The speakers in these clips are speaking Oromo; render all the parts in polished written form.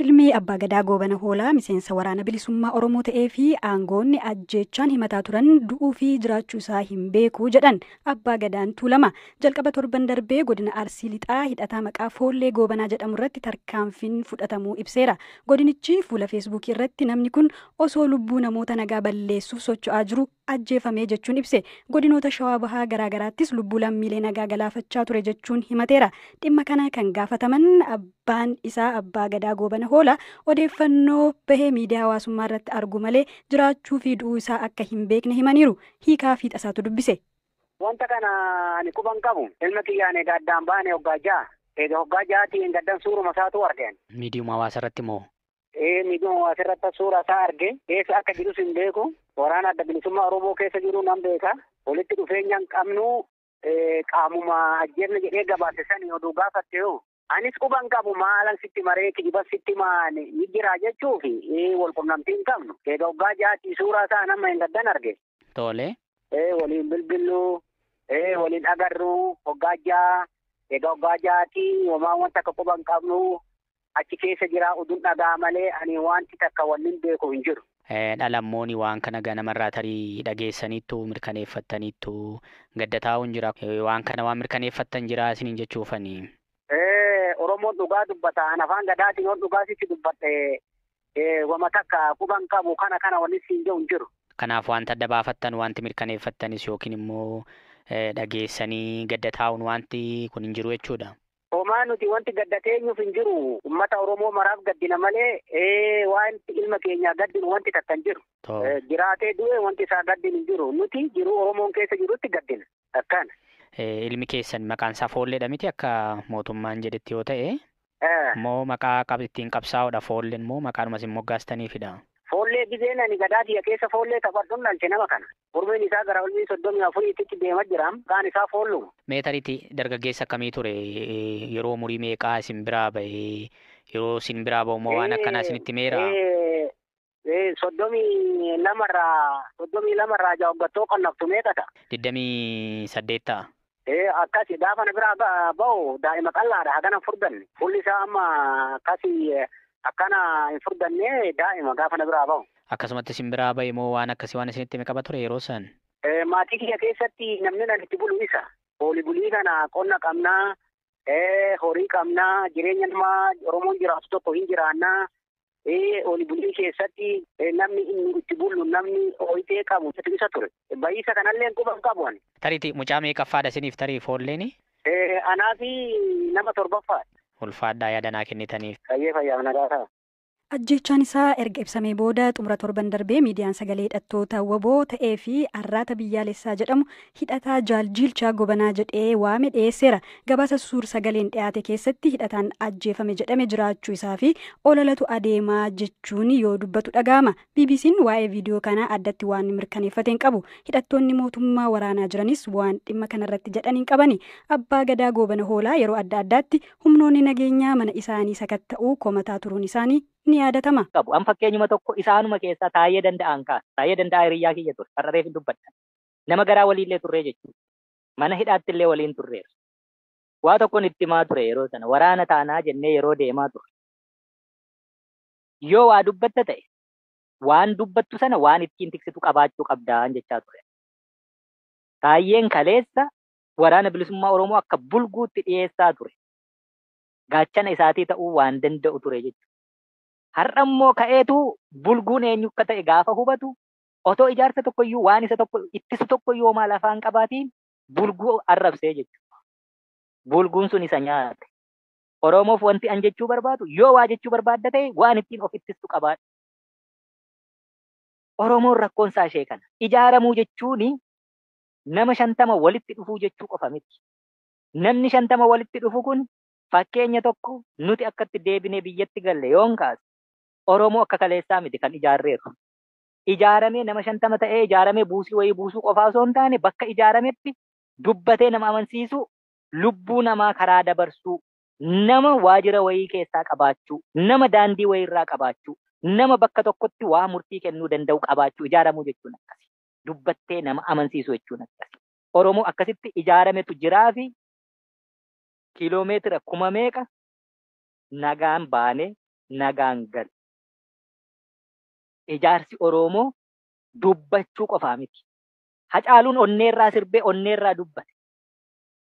Ilmi Abbaa Gadaa Goobana Hoolaa miseensa Waraana Bilisummaa Oromoo ta'ee fi aangoonni ajjeechaan himataa turan du'uu fi jiraachuu isaa hin beeku jedhan Abbaa Gadaan Tuulama. Jalqaba torban darbee godina Arsii Lixaa hidhataa maqaa Foollee Goobanaa jedhamu irratti tarkaanfiin fudhatamuu ibseera. Godinichi fuula Feesbuukii irratti namni kun osoo lubbuu namoota nagaa balleessuuf socho'aa jiru ajjeefame jechuun ibse. Godinoota Shawaa Bahaa garaagaraattis lubbuu lammiilee nagaa galaafachaa ture jechuun himateera. Dhimma kana kan gaafataman abbaan isaa Abbaa Gadaa Goobana Hoolaa odeeffannoo bahee miidiyaa hawaasummaa irratti argu malee jiraachuu fi du'uu isaa akka hin beekne himaniiru. Hiikaa Fiixasaatu dubbise. Wanta kana ani quban qabu. Ilma kiyyaan egaa addaan baane hoggaa 6. Egaa hoggaa ja'aatiin gaddan suuruma isaatu argeen. Miidiyuma hawaasa irratti moo? Ee, miidiyuma hawaasa irratti suura isaa arge. Eessa akka jirus hin beeku. Waraana Adda Bilisummaa Oromoo keessa jiru nan beeka. Walitti dhufeenya hin qabnu, qaamuma ajjeefne jedhee gabaase sani oduu gaafatte hoo. Anis quban qabu, maalan sitti maree kijiban sitti maani ni jira jechuufi wal qunnamtii hin qabnu. Egaa hoggaa ja'aatii suuraa isaa nama hin gaddan arge. Tole. Waliin bilbillu, waliin agarru hoggaa 6. Egaa hoggaa ja'aatii homaa wanta akka quban qabnu, achi keessa jira oduun dhagaa malee ani wanti takka wanni hin beeku hin jiru. Dhalammooni waan kana ganamarraa tarii dhageessaniittu mirkaneeffattaniittu gadda taa'uun jira. Waan kana waan mirkaneeffattan jira isiniin jechuufani. Oromoon dhugaa dubbata. An afaan gadaatiin yoon dhugaa sitti dubbadhe, wama takka quban qabu, kana kana wanni siin jedhu hin jiru. Kanaaf wanta adda baafattan, wanti mirkaneeffattanis yookiin immoo dhageessanii gadda taa'uun wanti kun hin jiru jechuudha. Homaa nuti wanti gadda teenyuuf hin jiru. Uummata Oromoo maraaf gaddina malee wanti ilma keenyaa gaddinu wanti takka hin jiru. Jiraatee du'e wanti isaa gaddinu hin jiru. Nuti jiruu Oromoon keessa jirutti gaddina. Akkana. Ilmi keessan maqaan isaa Foolleedha miti akka mootummaan jedhetti yoo ta'e? Moo maqaa ittiin qabsaa'uudha Foolleen, moo maqaadhuma isin moggaastaniifidha? Foollee gizeen ani gadaa kiyya keessa foollee taphadhuun dhalche nama kana. Umriin isaa gara olii 34tti deemaa jira. Maqaan isaa Foolluma. Mee tariitti dargaggeessa akkamii ture? Yeroo umurii meeqaa isin biraa ba'e? Yeroo isin biraa ba'u moo waan akkanaa isinitti meera? 32rraa jaawaggattoo qonnaftu meeqa ta'a? 28 ta'a. Akkasi gaafa na biraa ba'u daa'ima qal'aadha, hagana hin furdanne. Fuulli isaa amma akkasi akkana hin furdanne, daa'ima gaafa na biraa ba'u. Akkasumatti isin biraa ba'e moo waan akkasii waan isinitti hime qaba ture yeroo san? Maatii kiyya keessatti namni nan itti bulu isa. Hoolii bulii kana qonna qabnaa, horii qabnaa, jireenya namaa Oromoon jiraatu tokko hin jiraannaa. Hoolii bulii keessatti namni inni itti bulu, namni ooyitee qabu isa ture. Bayiisa kanallee quban qabu ani. Tariitti mucaa meeqaffaadha isiniif tarii Foolleeni? Anaa fi nama torbaffaadha. Ulfaadhaa, yaadanaa kennitaniif. Fayyee, fayyaaf nagaa ta'a. Ajjeechaan isaa erga ibsamee booda xumura torban darbee miidiyaan sagalee hidhattoota WBO ta'ee fi Arraata Biyyaalessaa jedhamu hidhataa Jaaljiilchaa Gobanaa jedhee waame dhiyeesseera. Gabaasa suur sagaleen dhiyaate keessatti hidhataan ajjeefame jedhame jiraachuu isaa fi ololatu adeemaa jechuun yoo dubbatu dhaga'ama. BBC'n waa'ee viidiyoo kanaa addatti waan mirkaneeffate hin qabu. Hidhattoonni mootummaa waraanaa jiranis waan dhimma kanarratti jedhan hin qabani. Abbaa Gadaa Goobana Hoolaa yeroo adda addaatti humnoonni nageenyaa mana isaanii sakatta'uu komataa turuun isaanii ni yaadatama. Qabu. An fakkeenyuma tokko isaanuma keessaa Taayee Danda'aan kaasa. Taayee Danda'aa hiriyyaa kiyya ture. Har'a reef hin dubbadha. Nama garaa waliillee turree jechuudha. Mana hidhaatti illee waliin turreera. Waa tokkoon itti himaa ture yeroo sana. Waraana taanaa jennee yeroo deemaa ture. Yoo waa dubbatta ta'e, waan dubbattu sana waan ittiin tiksitu qabaachuu qabdaan jechaa ture. Taayyeen kaleessa Waraana Bilisummaa Oromoo akka bulguutti dhiyeessaa ture. Gaachana isaatii ta'uu waan danda'u ture jechuudha. Har'a immoo ka'eetu bulguun eenyu akka ta'e gaafa hubatu, otoo ijaarsa tokkoyyuu, waan isa tokko ittisu tokkoyyuu homaa lafaan qabaatiin bulguu arrabsee jechuudha. Bulguun sun isa nyaate. Oromoof wanti an jechuu barbaadu, yoo waa jechuu barbaadda ta'e, waan ittiin of ittistu qabaadhu. Oromoon rakkoon isaa ishee kana. Ijaaramuu jechuun nama 50 walitti dhufuu jechuu qofa miti. Namni 50 walitti dhufu kun, fakkeenya tokko nuti akkatti deebinee biyyatti galle yoon kaasu, Oromoo akka kaleessaa miti kan ijaarreeru. Ijaaramee nama 50 ta'ee ijaaramee buusii wayii buusuu qofaa osoo hin taane, bakka ijaarametti dubbatee nama amansiisuu, lubbuu namaa karaa dabarsuu, nama waajjira wayii keessaa qabaachuu, nama daandii wayiirraa qabaachuu, nama bakka tokkotti waa murtii kennuu danda'u qabaachuu, ijaaramuu jechuun akkasi. Dubbattee nama amansiisuu jechuun akkasi. Oromoo akkasitti ijaarametu jiraa fi kiiloomeetira kuma meeqa nagaan baanee nagaan galu. Ijaarsi Oromoo dubbachuu qofaa miti. Hacaaluun onneerraa sirbee onneerraa dubbate.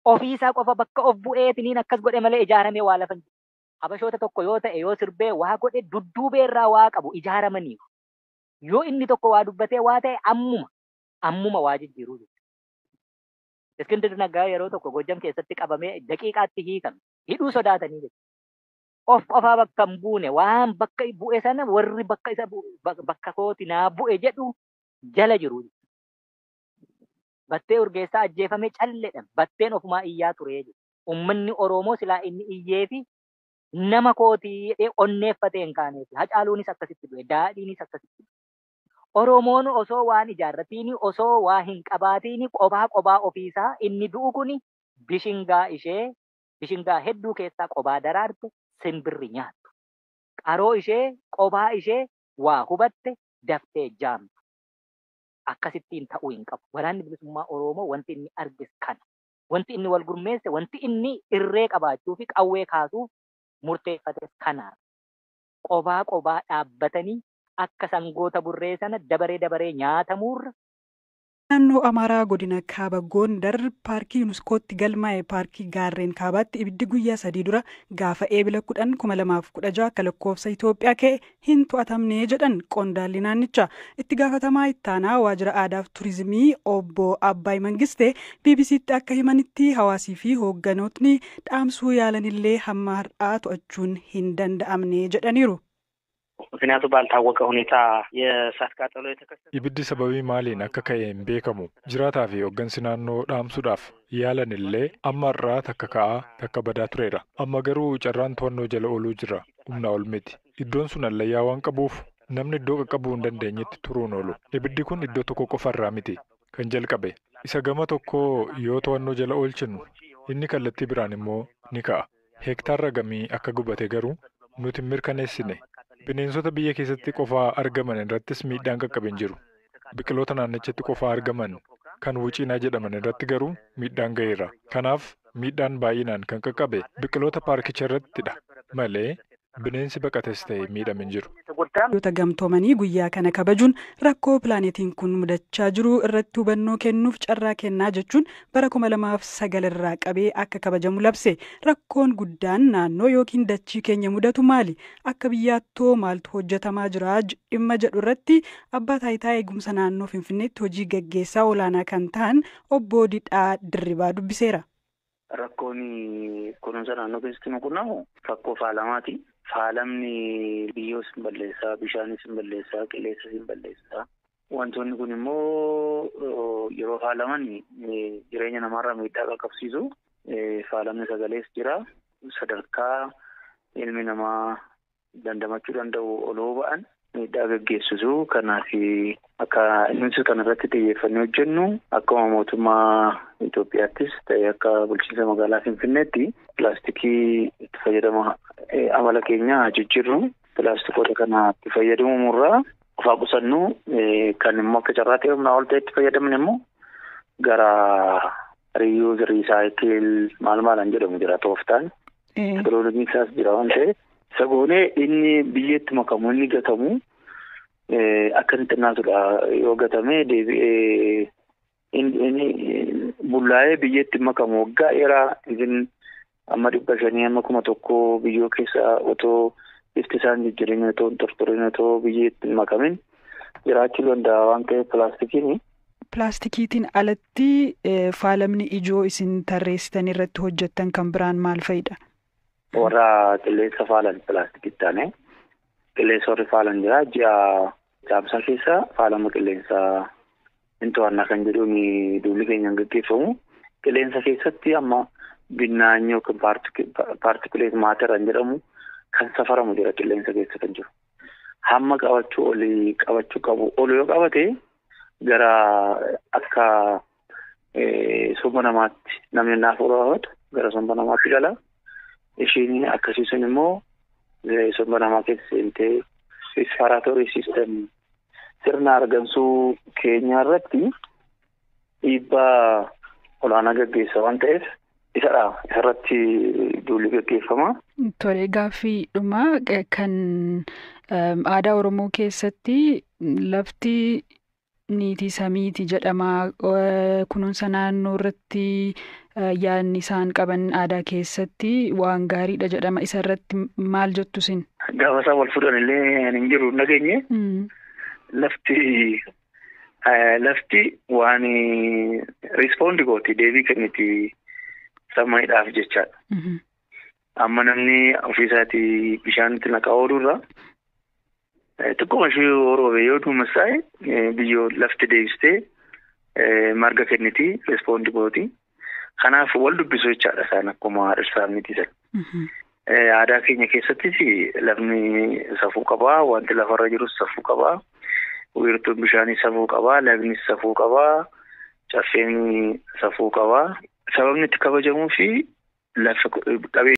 Ofiisaa qofa bakka of bu'eetiniin akkas godhe malee ijaaramee waa lafa hin jiru. Habashoota tokko yoo ta'e yoo sirbee waa godhe dudduubeerraa waa qabu ijaaramaniiru. Yoo inni tokko waa dubbatee waa ta'e ammuma waa jijjiiruu jechuudha. Iskindir Naggaa yeroo tokko Gojjam keessatti qabamee daqiiqaatti hiikame. Hidhuu sodaatanii jechuudha. Of qofaa bakka hin buune waan bakka bu'e sana warri bakka isa bakka kooti naa bu'e jedhu jala jiru. Battee Urgeessaa ajjeefamee calleedha. Batteen ofumaa iyyaa ture jechuudha. Uummanni Oromoo silaa inni iyyee fi nama kootii jedhee onneeffatee hin kaaneef. Hacaaluunis akkasitti du'e. Daadhiinis akkasitti du'e. Oromoon osoo waan ijaarratiin osoo waa hin qabaatiin qobaa qobaa ofiisaa inni du'u kuni bishingaa ishee bishingaa hedduu keessaa qobaa daraarte simbirri nyaattu. Qaroo ishee qobaa ishee waa hubatte daftee jaamtu. Akkasittiin ta'uu hin qabu. Waraanni bilisummaa Oromoo wanti inni arges kana. Wanti inni wal gurmeesse, wanti inni irree qabaachuu fi qawwee kaasuuf murteeffates kanaaf. Qobaa qobaa dhaabbatanii akka sangoota burree sana dabaree dabaree nyaatamuurra. Naannoo Amaaraa godina Kaaba Gondar paarkii Yuuniskootti galmaa'e paarkii Gaarreen Kaabaatti ibiddi guyyaa 3 dura gaafa eebila 10/2016 akka lakkoofsa Itoophiyaa ka'e hin to'atamne jedhan qondaalli naannichaa. Itti gaafatamaa ittaanaa waajjira aadaa fi turizimii obbo Abbaay Mangistee BBCtti akka himanitti hawaasii fi hoogganootni dhaamsuu yaalanillee hamma har'aa to'achuun hin danda'amne jedhaniiru. ምክንያቱ ባልታወቀ ሁኔታ የእሳት ቃጠሎ የተከሰተ Ibiddi sababii maaliin akka ka'e hin beekamu. Jiraataa fi hooggansi naannoo dhaamsuudhaaf yaalan illee amma irraa takka ka'aa takka badaa tureera. Amma garuu carraan to'annoo jala ooluu jira. Humna ol miti. Iddoon sun allayyaa waan qabuuf namni iddoo qaqqabuu hin dandeenyetti turuun oolu. Ibiddi kun iddoo tokko qofarraa miti kan jalqabe. Isa gama tokko yoo to'annoo jala oolchinu inni kallattii biraan immoo ni ka'a. Hektaarra gamii akka gubate garuu nuti hin mirkaneessine. Bineensota biyya keessatti qofaa argaman irrattis miidhaan qaqqabe hin jiru. Biqiloota naannichatti qofaa argaman kan wuciinaa jedhaman irratti garuu miidhaan ga'eera. Kanaaf miidhaan baay'inaan kan qaqqabe biqiloota paarkicha irrattidha malee bineensi baqates ta'e miidhame hin jiru. Biyyoota gamtoomanii guyyaa kana kabajuun rakkoo pilaanetiin kun mudachaa jiru irratti hubannoo kennuuf carraa kennaa jechuun bara 2009 irraa qabee akka kabajamu labse. Rakkoon guddaan naannoo yookiin dachii keenya mudatu maali? Akka biyyaattoo maaltu hojjetamaa jira dhimma jedhu irratti abbaa taayitaa eegumsa naannoo Finfinneetti hojii gaggeessaa olaanaa kan ta'an obbo Didhaa Dirribaa dubbiseera. Rakkoon kunuunsa naannoo keessatti nu qunnamu rakkoo faalamaati. Faalamni biyyoos hin balleessaa, bishaanis hin balleessaa, qilleensas hin balleessaa. Wantoonni kun immoo yeroo faalaman jireenya namaarra miidhaa qaqqabsiisu. Faalamni sagalees jira. Sadarkaa ilmi namaa dandamachuu danda'u oloo ba'an miidhaa gaggeessisu. Kanaaf akka nuti kan irratti xiyyeeffannee hojjennu akkuma mootummaa Itoophiyaattis ta'e akka bulchiinsa magaalaa Finfinneetti pilaastikii itti fayyadama amala keenya jijjiirru pilaastikoota kana itti fayyadamurraa ofaa qusannu kan immoo akka carraa ta'e humnaa ol ta'e itti fayyadamne immoo gara reuse recycle maal maalaan jedhamu jira tooftaan. Teknooloojiin isaas jira waan ta'eef isa goonee inni biyyeetti makamu inni gatamu akka inni xinnaatudha yoo gatame deebi'ee inni bullaa'ee biyyeetti makamu waggaa dheeraa isin amma 500 amma 1000 biyyoo keessa otoo bifti isaan jijjiirin otoo hin tortorin otoo biyyeetti makamin jiraachuu danda'a waan ta'eef pilaastikiin. Pilaastikiitiin alatti faalamni ijoo isin tarreessitan irratti hojjettan kan biraan maal fa'idha? Warra qilleensa faalan pilaastikiitti taane qilleensa warri faalan jira ji'a caamsaa keessa faalama qilleensaa hin to'annaa kan jedhuun duulli keenya hin gaggeeffamu. Qilleensa keessatti amma binnaanyii yookiin paartikuleet maater kan jedhamu kan safaramu jira qilleensa keessa kan jiru. Hamma qabachuu olii qabachuu qabu ol yoo qabate gara akka somba namaatti namni naaf horatu gara somba namaatti gala. Ishiin akkasii sun immoo somba namaa keessa seentee respiratory system sirna argamsuu keenyaa irratti dhiibbaa olaanaa gaggeessa waan ta'eef Isadha. Isarratti duulli gaggeeffama. Tole, gaaffii dhumaa kan aadaa Oromoo keessatti lafti niitii samiiti jedhama. Kunuunsa naannoo irratti yaadni isaan qaban aadaa keessatti waan gaariidha jedhama. Isa irratti maal jettu isin? Gaafa isaan wal fuudhan illee ani hin jiru hin dhageenye. Lafti waan respond gooti, deebii kenniti samaidhaaf jechaadha. Amma namni ofiisaatii bishaanitti naqaa ooluurra xiqquma ishee yoo roobe, yoo duumessaa'e, biyyoo lafti deebistee marga kenniti, respond gooti. Kanaaf wal dubbisu jechaadha isaan akkuma dhirsaaf miti sana. Aadaa keenya keessattis lafni safuu qabaa, wanti lafarra jirus safuu qabaa, wiirtuun bishaanii safuu qabaa, lagnis safuu qabaa, caffeen safuu qabaa. Sababni itti kabajamuu fi lafa qabeenya.